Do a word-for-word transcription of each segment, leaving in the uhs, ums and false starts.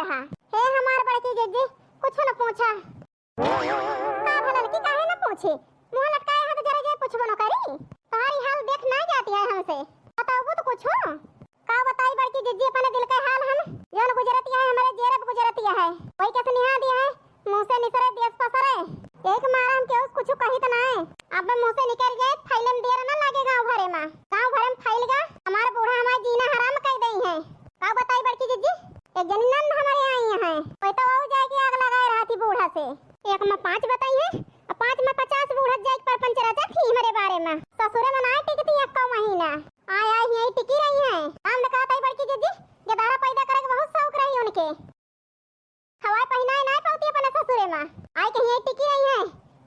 हाँ। हे हमार बड़की जिज्जी, कुछ न पूछा। का भलल की काहे न पूछी? मुँह लटकाए है तो जरा जे पूछबो न करी। तोहरी हाल देख ना जाती है हमसे। बताओ तो कुछ। का बताई बड़की जिज्जी अपने दिल के हाल हम, जौन गुजरतिया है हमरे जेरब गुजरतिया है। कोई कैसे निहा दिया है, मुँह से निसरे देश पसरे। एक मारा हम केहू कुछ कहित नाय। अब मुँह से निकल जाए, फैले में देर ना लागे गाँव भरे में। गाँव भरे में फैल गा, हमार बूढ़ा हमार जीना हराम कर दई है। का बताई बड़की जिज्जी, एक जनी नंद हमारे आई है, कोई तो वो जाए के आग लगाए रहा थी बूढ़ा से। एक में पाँच बताई है, और पाँच में पचास बूढ़ा जाए के परपंच रचा थी हमारे बारे में। ससुरे में ना टिकती एक्को महीना। आय आय यहीं टिकी रही है। हम तो कहत हई बड़की जिज्जी, गदारा पैदा करे के बहुत शौक रही उनके। हवाई पहिनाए नाय पावती अपने ससुरे में। आय के यहीं टिकी रही है।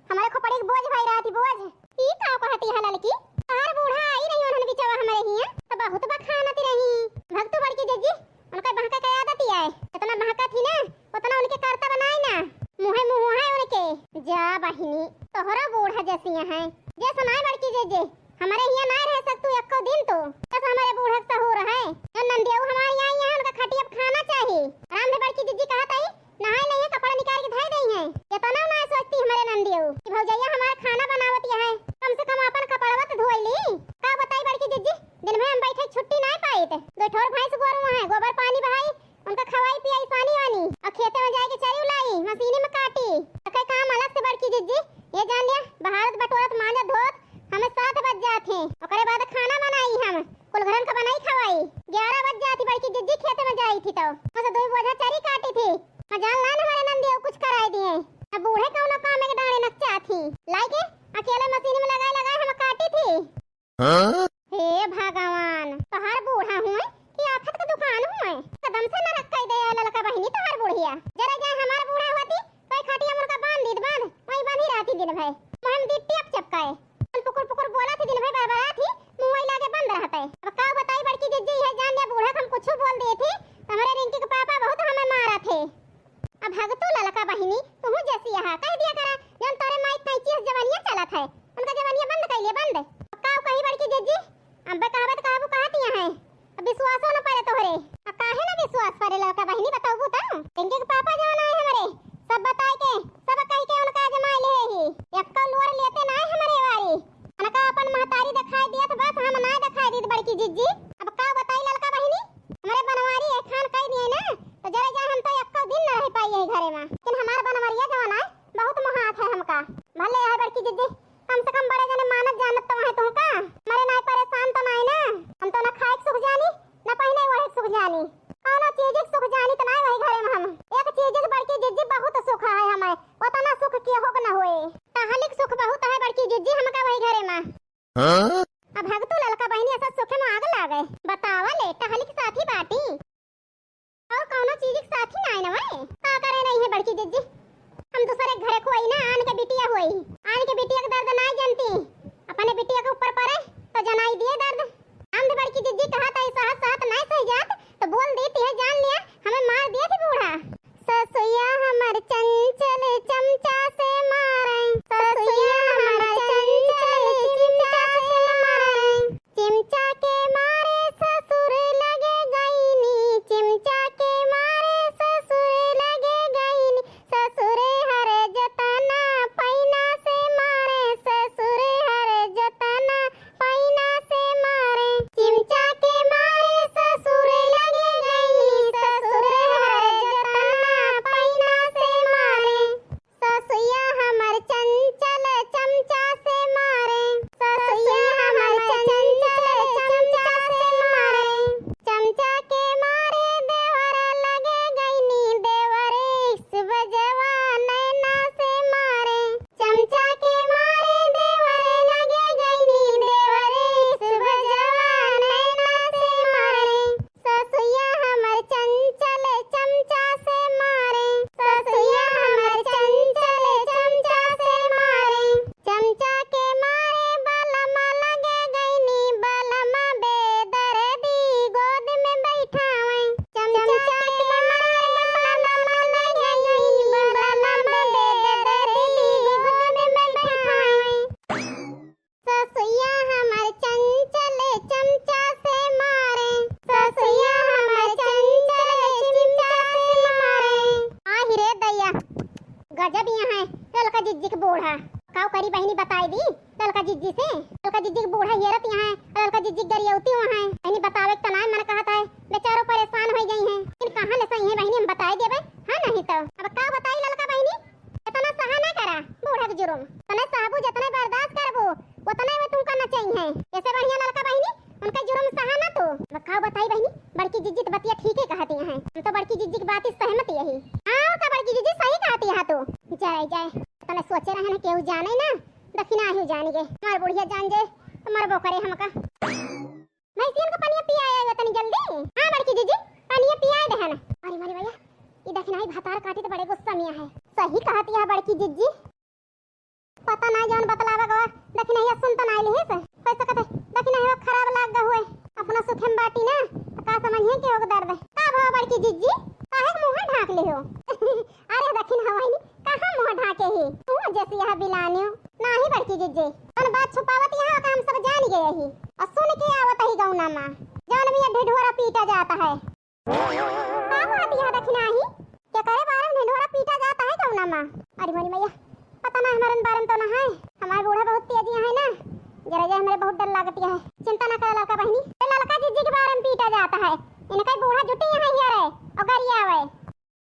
हमारे खोपड़ी के बोझ भाई रहती बोझ। ई का कहती है ललकी? हर बूढ़ा आई रही उन्हन बिचवा हमारे हियां, तो बहुत बखानत रही। भग तू बड़की जिज्जी, उनका बहका के आदत ही आए। जितना बहका थी ना, उतना उनके करता बनाए ना। मुँहे मुँह है उनके। जा बहिनी, तोहरा बूढ़ा जैसी है। जे सुनाए बड़की जिज्जी, हमरे हियां नाय रह सकतू एक्को दिन तो। बस हमरे बूढ़ा के सहूर है। जौन नंदियऊ हमारे आई है, उनका खटिया पे खाना चाही। आराम से बड़की जिज्जी कहत आई, नहाए नहीं है, कपड़ा निकाल के धर दई है। इतना ना सोचती हमरे नंदियऊ कि भौजैया हमार खाना बनावत है, कम से कम अपन कपड़वा तो धोई ली। का बताई बड़की जिज्जी, दिन भर हम बैठे छुट्टी ना पाइत। दो ठोर भैंस गोरू है, गोबर पानी बहाई, उनका खवाई पियाई पानी वानी, और खेते में जाए के चरी उलाई, मशीनी में काटी। तो कई काम अलग से बड़की जिज्जी, ये जान लिया, बहारत बटोरत मांजत धोत हमें सात बज जात हैं। ओकरे बाद खाना बनाई हम, कुल घरन का बनाई खवाई। ग्यारह बज जाती बड़की जिज्जी खेते में जाई थी तो। बस दो बोझा चरी काटी थी। मजाल ना हमारे नंदियऊ कुछ कराई दिए। अब बूढ़े कौनो काम के डांडे नकचा थी। लाई के अकेले मशीन में लगाए लगाए हम काटी थी। हाँ? हे भगवान, तोहार बूढ़ा हुए कि आफत का दुकान हुए? कदम से नरक कई दे ललका बहिनी तोहार बुढ़िया। जरा जाए हमार बूढ़ा होती, कोई खटिया मुनका बांध दीत बांध, वहीं बंधी रहती दिन भर। मुँह में दीत टेप चपकाए। पुकुर पुकुर बोला थी दिन भर बरबरा थी, मुँह वही लागे बंद रहते। अब का बताई बड़की जिज्जी, यह जान लिया बूढ़ा हम कुछ बोल दे थे, तो हमारे रिंकी के पापा बहुत हमें मारा थे। अब भगतू ललका बहिनी, तुहू जैसी यहाँ कह दिया करा, जौन तोरे माई कैची जवानिया चलत है, उनका जवानिया बंद कैले बंद। अब का कही बड़की जिज्जी, अब कहबे तो कहबू कहत यहाँ है, अब विश्वासो न पड़े तोहरे। अब काहे न विश्वास पड़े ललका बहिनी, बताऊ तो। रिंकी के पापा जौन आए हमरे, सब बताए के, सब कह के उनका आजमाए ले ही। एक्को लोर लेते ना है हमरे वारी। उनका अपन महतारी दिखाई दिया तो बस हम ना दिखाई दी बड़की जिज्जी। अब का बताई ललका बहिनी, हमरे बनवारी एखान कह दिए ना, तो जरे जाए हम तो एक्को दिन न रह पाई यही घरे में। लेकिन हमार बनवरिया जवन आए, बहुत मोहात है हमका। भले है बड़की जिज्जी, कम से कम बड़े जने मानत जानत तो है तुमका। हमरे नाई परेशान तो नाई ना, हम तो ना खाए के सुख जानी, ना पहिने ओढ़े के सुख जानी, कौनो चीज के सुख जानी तो नाई वही घरे में हम। एक चीज के बड़की जिज्जी बहुत सुख है हमें, उतना सुख केहू के न होए। टहलिक सुख बहुत है बड़की जिज्जी हमका वही घरे में। हाँ? अब भगतू ललका बहिनी ऐसा सुखे में आग लागे। बतावा ले, टहलिक साथी बाटी। और कौनो चीज के साथी नाय न वै। का करे नहीं है बड़की जिज्जी? हम दूसरे के घरे खोई ना, आन के बिटिया होई। आन के बिटिया के दर्द नाय जनती। अपने बिटिया के ऊपर पड़े तो जनाई दिए दर्द। हम तो बड़की जिज्जी कहा था, सहत सहत नाय सही जात, तो बोल देती है, जान लिया, हमें मार दिए थे बूढ़ा। ससुया हमर चंचल चमचा से मारे, ससुया हमर चंचल चिमचा से मारे, चिमचा के मारे ससुर लगे गए। अरे बहिनी बताई दी ललका जिज्जी से, ललका जिज्जी के बूढ़ा हेरत यहाँ है, ललका जिज्जी के गरियौती वहाँ है। बहिनी बतावे के तनाय मन कहत है, बेचारो परेशान होइ गई हैं। लेकिन कहाँ ले सही है बहिनी, हम बताई देबे, हाँ नहीं तो। अब का बताई ललका बहिनी, इतना सहा ना करा बूढ़ा के जुर्म, तने सहबू जितने बर्दाश्त करबू उतने में तुमका नचई हैं। ऐसे बढ़िया ललका बहिनी उनका जुर्म सहा ना तू। अब का बताई बहिनी, बड़की जिज्जी तो बतिया ठीक ही कहती हैं, हम तो बड़की जिज्जी की बात से सहमत यही। हाँ का बड़की जिज्जी सही कहती है तू। जाए जाए, तने सोचे रहे ना केहू जाने ना, दखिनाही जान गे, हमार बुढ़िया जान जे तो मरबो करे हमका। भैंसियन का पनिया पियाए आवे तनी जल्दी। हाँ बड़की जिज्जी, पनिया पियाए देहन। अरे मारे भैया, ई दखिनाही भतार काटी तो बड़े गुस्सा में है। सही कहती है बड़की जिज्जी। पता ना जौन बतलावा गवा, दखिनाही सुन तो ना लिहिस। कैसे कहते दखिनाही खराब लाग गा हुए, अपना सुखे में बाटी ना, तो का समझिए के होगा दर्द। का भवा बड़की जिज्जी, काहे के मुँह ढाँक लिहो? अरे दखिन हवाई नी, कहाँ मुँह ढाँके ही? तू जैसी यह बिलानियो। नाही बड़की जिज्जी, कौन बात छुपावत यहाँ का हम सब जान गए ही। और सुन के आवत ही गौना माँ, जौन में ये ढिढोरा पीटा जाता है। का बात यह दखिनाही? के करे बारे में ढिढोरा पीटा जाता है गौना माँ? अरे मोरी मैया, पता ना हमारे बारे में तो ना है। हमारे बूढ़ा बहुत तेज है ना, जरा जा हमारे बहुत डर लागत है। चिंता ना करे लड़का बहिनी, ये लड़का जिज्जी के बारे में पीटा जाता है। इनका ही बूढ़ा जुटी यहाँ ही रे, और गरिया आवे।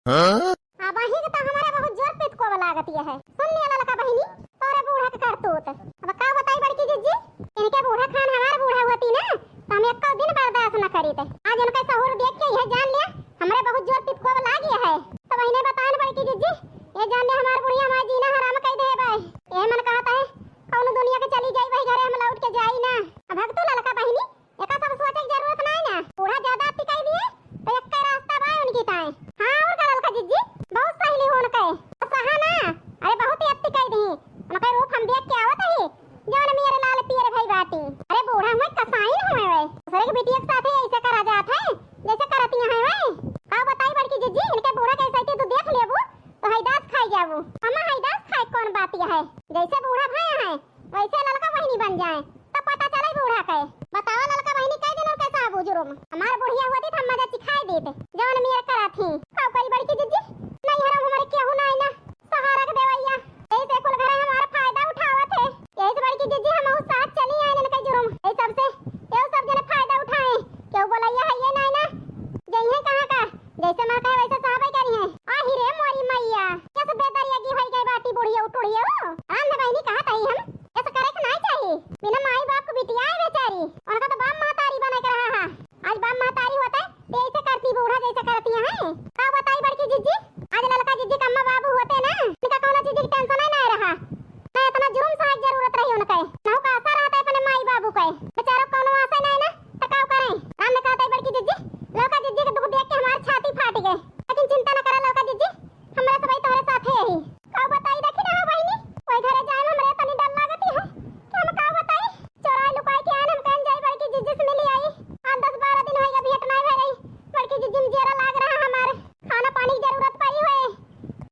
हाँ? अब वही के तो हमारा बहुत जोर पितकोब लागत ये है। सुन लिया ललका बहिनी, तोरे बूढ़ा के करतूत। अब का बताई बड़की जिज्जी, इनके बूढ़ा खान हमार बूढ़ा होती ना, तो हम एको दिन बर्दाश्त न करीत। आज उनका सहूर देख के यह जान लिया, हमरे बहुत जोर पितकोब लागी है। तो बहिने बताए न बड़की जिज्जी, ये जान लिया हमार बुढ़िया हमार जीना हराम कई देबे। ये मन कहता है, कौनो दुनिया के चली जाई, वही घरे हम लौट के जाई ना। अब भग तू ललका बहिनी, एका सब सोचे के जरूरत नाई ना। बूढ़ा ज्यादा अति कई दिए, तो एक रास्ता बा उनकी ताए। हाँ, और का ललका जिज्जी, बहुत सहेली हो उनके। तो सहा ना, अरे बहुत ही अति कई दी। उनके रूप हम देख के आवत ही, जौन मेरे लाल पियर भई बाटी। अरे बूढ़ा हुए कसाई न हुए वे। दूसरे के बिटिया के साथे ऐसे करा जात है, जैसे करतिया है वे। का बताई बड़की जिज्जी, इनके बूढ़ा के ऐसे तू देख लेबू, तो हैदास खाई जाबू। अम्मा हैदास खाए कौन बात यह है? जैसे बूढ़ा भई है, वैसे ललका बहिनी बन जाए, तब पता चले बूढ़ा के। बताओ ललका बहिनी, कई दिन और कैसा बुजुर्ग? हमार बुढ़िया होती तो हम मजा चिखाई देते, जवन मेर करा थी। का करी बड़की जिज्जी, नैहर में हमारे केहू ना आई ना, सहारा के देवैया। यही से कुल घरे हमारा फायदा उठावत है। यही से बड़की जिज्जी हम साथ चली आए इनके जुर्म। यही सबसे, ये सब जने फायदा उठाए। केहू बोलैया है ये ना, ना। जइहे कहाँ का? जैसे मन कहे वैसे सहबे करी हैं। आही रे मोरी मैया, कैसे बेदरिया की होई गई बाटी बुढ़िया उठुड़िया हो। राम ने बहिनी कहा तही हम, ऐसा करे के नाई चाही। बिना माई बाप को बिटिया है बेचारी, उनका तो बाप महतारी बने के रहा है। आज बाप महतारी होते तो ऐसे करती बूढ़ा जैसे करती हैं। का बताई बड़की जिज्जी, आज ललका जिज्जी के अम्मा बाबू होते ना, इनका कौनो चीज की टेंशन ही नहीं रहा। ना इतना जुर्म सहे के जरूरत रही उनके, ना का आशा रहता है अपने माई बाबू के। बेचारों को कौनो आशा नहीं ना, तो का करें? राम ने कहता है बड़की जिज्जी, ललका जिज्जी के दुख देख के हमार छाती फाट गए। लेकिन चिंता न करा ललका जिज्जी, हमरा सब तोहरे साथे ही। का बताई देखी ना हो बहिनी, कोई घरे जाए में हमरे तनी डर लागत है कि हम का बताई, चोराई लुकाई के आन हम कहन जाई बड़की जिज्जी से मिली आई। आज दस बारह दिन होई गए भेंट नाई भई रही। बड़की जिज्जी में जियरा लाग रहा हमार, खाना पानी की जरूरत पड़ी हुए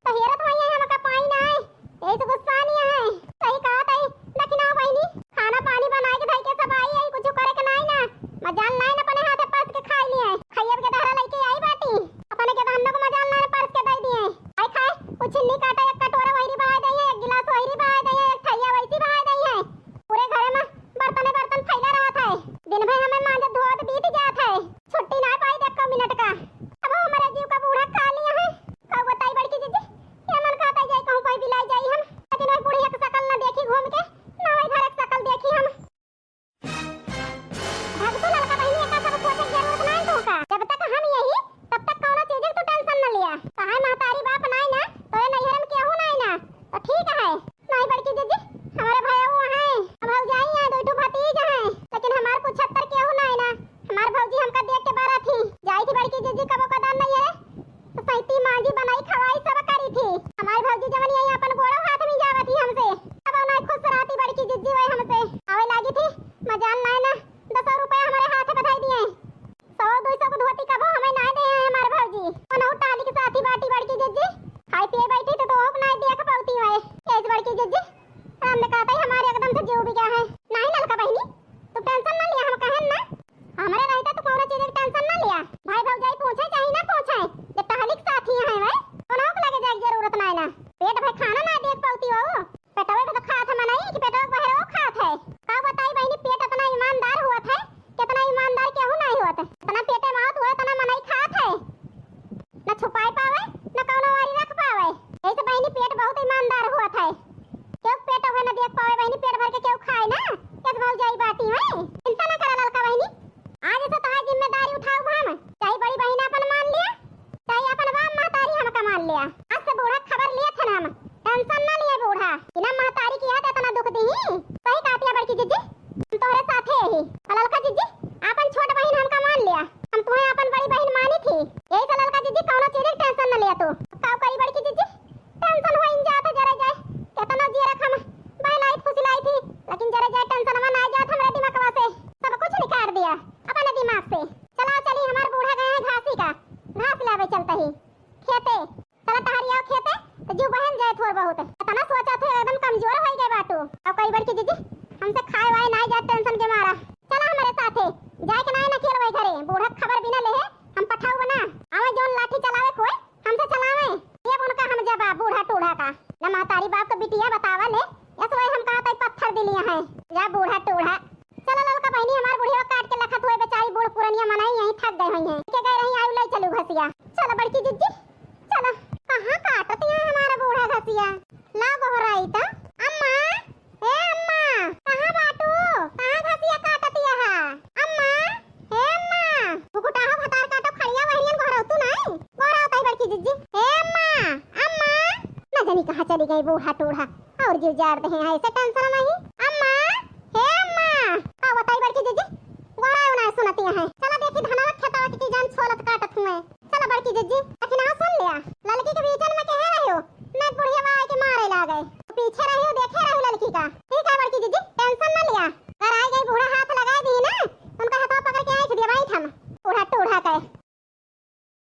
तो हेरत हुई है हमका पाई ना है। यही तो गुस्सा नहीं है। सही कहा तई, लेकिन आओ बहिनी, खाना पानी बनाए के धई के सब आई है, कुछ करे के नाई ना। मजाल नाई ना अपने हाथे परस के खाई लिए। खाइए के दहरा लेके आई बाटी। अपने के धन्नो को मजाल नाई परस के दे दिए। आई खाए, कुछ नहीं काटा, एक कटोरा वही बहाए दे है, एक गिलास वही बहाए दे है, एक थैया वैसी बहाए दे है। पूरे घरे में बर्तने बर्तन फैला रहा था। दिन भर हमें मांजत धोत बीत जात है। छुट्टी ना पाई एको मिनट का। अब हमारे जीव का बूढ़ा खा लिया है। का बताई बड़की जिज्जी, ये मन कहता जाई कहूँ कोई बिलाई जाई हम, लेकिन वही बुढ़िया के शकल न देखी घूम के, ना वही घर के शकल देखी हम। भगतू ललका बहिनी, एका सब सोचे के जरूरत ना है तोहका। जब तक हम यही, तब तक कौनो चीज के तू टेंशन न लिया। कहे महतारी बाप नाई ना, तोरे नैहर में केहू नाई ना, तो ठीक है। नाई बड़की जिज्जी, हमारे भैया हैं, भौजाई हैं, दो ठो भतीज हैं, लेकिन हमार कुछ हत्तर केहू नाई ना। हमार भौजी हमका देख के बरा थी, जाई थी बड़की जिज्जी कबो कदार नहीं है, तो सैती मांजी बनाई खवाई सब करी थी। हमारी भौजी जवन यही अपन गोड़ो हाथ में जावत ही हमसे, अब नाई खुश रहती बड़की जिज्जी वही हमसे आवे लागी थी। मजाल नाई ना, दसो रुपया हमारे हाथ बधाई दिए। सौ दो सौ के धोती कबो हमें ना दे हैं हमारे भौजी। ओनहु टाली के साथी बाटी बड़की जिज्जी। खाई पिए बैठी तो, तो ओक ना देख पाती है। यही से बड़की जिज्जी, हमने कहा था हमारे एकदम से जीव बिका है। नहीं ललका बहिनी, तू टेंशन ना लिया, हम कहन ना। हमारे रहते तो कौनो चीज के टेंशन ना लिया। भाई भौजाई पूछे चाही ना ते, चला टहरिया खेते, तो जीव बहन जाए थोर बहुत। इतना सोचा थे, एकदम कमजोर होइ गए बाटू। अब कही बड़की जिज्जी, हमसे खाए वाए नाई जाए tension के मारा। चला हमरे साथे, जाए के नाई ना खेलवे घरे, बूढ़ा के खबर बिना लेहे हम पठाऊ बना। आवे जौन लाठी चलावे कोई, हमसे चलावे। ये उनका हम जब बूढ़ा टूढ़ा का। ना महतारी बाप का बिटिया बतावा ले, यस वही हम कहा तई पत्थर दिलिया है। जा बूढ़ा टूढ़ा। चला ललका बहिनी, हमार बुढ़िया काट के लखत हुए बेचारी बूढ़ पुरनिया मनई यहीं थक गए हुई हैं। के गए रही, आयु ले चलू घसिया। चला बड़की जिज्जी, चला। कहाँ काटत यहाँ हमारा बूढ़ा घसिया? ला गोहराई त। अम्मा, ए अम्मा, कहाँ बाटू? कहाँ घसिया काटत यहाँ? अम्मा, ए अम्मा, घुघुटाहो भतार काटो खड़िया वहरियन गोहराऊ तू नहीं? गोहराऊ तई बड़की जिज्जी। ए अम्मा, अम्मा, ना जानी कहाँ चली गई बूढ़ा टूढ़ा। और जीव जाड़ दे हैं ऐसे tension में ही। अम्मा, हे अम्मा, का बताई बड़की जिज्जी? गोहराऊ ना सुनती हैं। चला देखी धनवा खेतवा के की जान छोलत काटत हुए। चला बड़की जिज्जी,